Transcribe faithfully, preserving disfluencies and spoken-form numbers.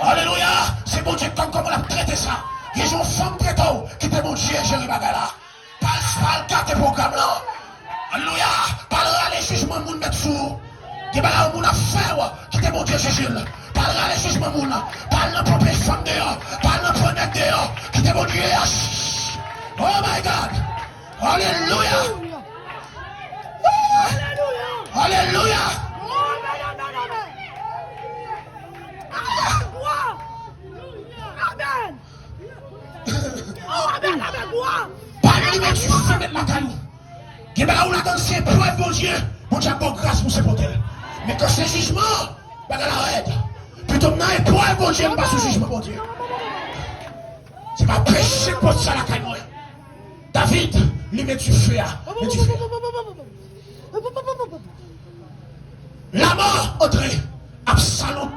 Alelouya! Se Bondye k konn kòman l ap trete sa. Gen yon fanm trete w, kite Bondye jere bagay la. Pa al, pa al gate pwogram lan. Alelouya! Pa al rale jijman moun met sou ou. Gen bagay yon moun ap fè w, kite Bondye jije l. Pa al rale jijman moun. Pa al nan pran pye fanm deyò. Pa al nan pran nèg deyò. Kite Bondye. Oh my God! Alelouya! Alelouya! Amen! Oh, amen, amen, gloire! Pa limen dife met lakay ou. Gen bagay ou ladan se eprèv Bondye. Bondye ap ba w gras pou sipòte l. Men kan se jijman, bagay la rèd. Pito m nan eprèv Bondye, m pa sou jijman Bondye. Se pa peche k pote sa lakay mwen. David, limen dife a. Men dife a. Lamò antre. Absalon